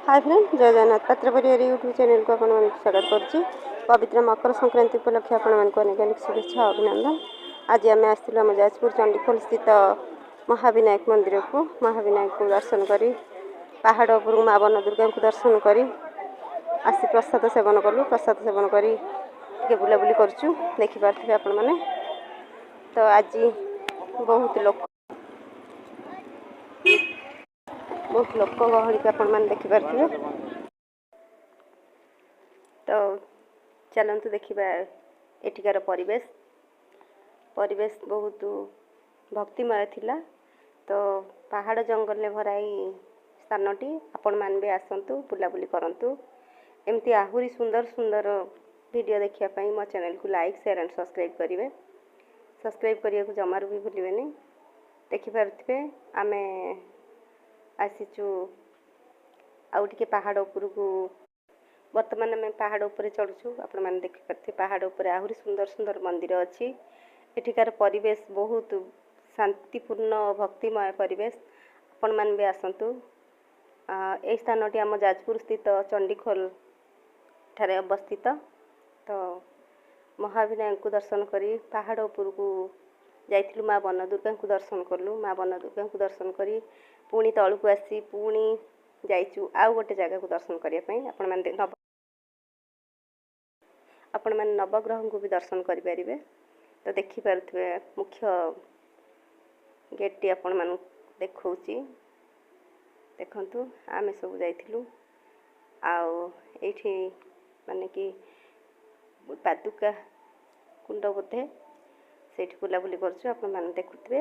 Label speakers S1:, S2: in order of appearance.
S1: ହାଏ friend, ଜୟ ଜଗନ୍ନାଥ। ପାତ୍ର ପରିବାର YouTube ଚ୍ୟାନେଲକୁ ଆପଣମାନଙ୍କୁ ସ୍ୱାଗତ କରୁଛି। ପବିତ୍ର ମକର ସଂକ୍ରାନ୍ତି ଉପଲକ୍ଷେ ଆପଣମାନଙ୍କୁ ଅନେକ ଅନେକ ଶୁଭେଚ୍ଛା ଓ ଅଭିନନ୍ଦନ। ଆଜି ଆମେ ଆସିଥିଲୁ ଆମ ଯାଜପୁର ଚଣ୍ଡିଖୋଲ ସ୍ଥିତ ମହାବିନାୟକ ମନ୍ଦିରକୁ। ମହାବିନାୟକକୁ ଦର୍ଶନ କରି, ପାହାଡ଼ ଉପରକୁ ମା ବନ ଦୁର୍ଗାଙ୍କୁ ଦର୍ଶନ କରି ଆସି ପ୍ରସାଦ ସେବନ କଲୁ। ପ୍ରସାଦ ସେବନ କରି ଟିକେ ବୁଲାବୁଲି କରୁଛୁ, ଦେଖିପାରୁଥିବେ ଆପଣମାନେ। ତ ଆଜି ବହୁତ ଲୋକ, ବହୁତ ଲୋକ ଗହଳିକୁ ଆପଣମାନେ ଦେଖିପାରୁଥିବେ। ତ ଚାଲନ୍ତୁ ଦେଖିବା ଏଠିକାର ପରିବେଶ। ପରିବେଶ ବହୁତ ଭକ୍ତିମୟ ଥିଲା। ତ ପାହାଡ଼ ଜଙ୍ଗଲରେ ଭରା ଏଇ ସ୍ଥାନଟି, ଆପଣମାନେ ବି ଆସନ୍ତୁ, ବୁଲାବୁଲି କରନ୍ତୁ। ଏମିତି ଆହୁରି ସୁନ୍ଦର ସୁନ୍ଦର ଭିଡ଼ିଓ ଦେଖିବା ପାଇଁ ମୋ ଚ୍ୟାନେଲକୁ ଲାଇକ୍, ସେୟାର ଆଣ୍ଡ ସବସ୍କ୍ରାଇବ୍ କରିବେ। ସବସ୍କ୍ରାଇବ୍ କରିବାକୁ ଜମାରୁ ବି ଭୁଲିବେନି। ଦେଖିପାରୁଥିବେ, ଆମେ ଆସିଛୁ ଆଉ ଟିକେ ପାହାଡ଼ ଉପରକୁ। ବର୍ତ୍ତମାନ ଆମେ ପାହାଡ଼ ଉପରେ ଚଢ଼ୁଛୁ। ଆପଣମାନେ ଦେଖିପାରୁଥିବେ, ପାହାଡ଼ ଉପରେ ଆହୁରି ସୁନ୍ଦର ସୁନ୍ଦର ମନ୍ଦିର ଅଛି। ଏଠିକାର ପରିବେଶ ବହୁତ ଶାନ୍ତିପୂର୍ଣ୍ଣ, ଭକ୍ତିମୟ ପରିବେଶ। ଆପଣମାନେ ବି ଆସନ୍ତୁ। ଏଇ ସ୍ଥାନଟି ଆମ ଯାଜପୁର ସ୍ଥିତ ଚଣ୍ଡିଖୋଲ ଠାରେ ଅବସ୍ଥିତ। ତ ମହାବିନାୟକଙ୍କୁ ଦର୍ଶନ କରି ପାହାଡ଼ ଉପରକୁ ଯାଇଥିଲୁ। ମା ବନଦୁର୍ଗାଙ୍କୁ ଦର୍ଶନ କଲୁ। ମା ବନଦୁର୍ଗାଙ୍କୁ ଦର୍ଶନ କରି ପୁଣି ତଳକୁ ଆସି ପୁଣି ଯାଇଛୁ ଆଉ ଗୋଟେ ଜାଗାକୁ ଦର୍ଶନ କରିବା ପାଇଁ। ଆପଣମାନେ ନବଗ୍ରହଙ୍କୁ ବି ଦର୍ଶନ କରିପାରିବେ। ତ ଦେଖିପାରୁଥିବେ, ମୁଖ୍ୟ ଗେଟ୍ଟି ଆପଣମାନଙ୍କୁ ଦେଖାଉଛି, ଦେଖନ୍ତୁ। ଆମେ ସବୁ ଯାଇଥିଲୁ ଆଉ ଏଇଠି ମାନେ କି ପାଦୁକା କୁଣ୍ଡ ବୋଧେ, ସେଇଠି ବୁଲାବୁଲି କରୁଛୁ, ଆପଣମାନେ ଦେଖୁଥିବେ।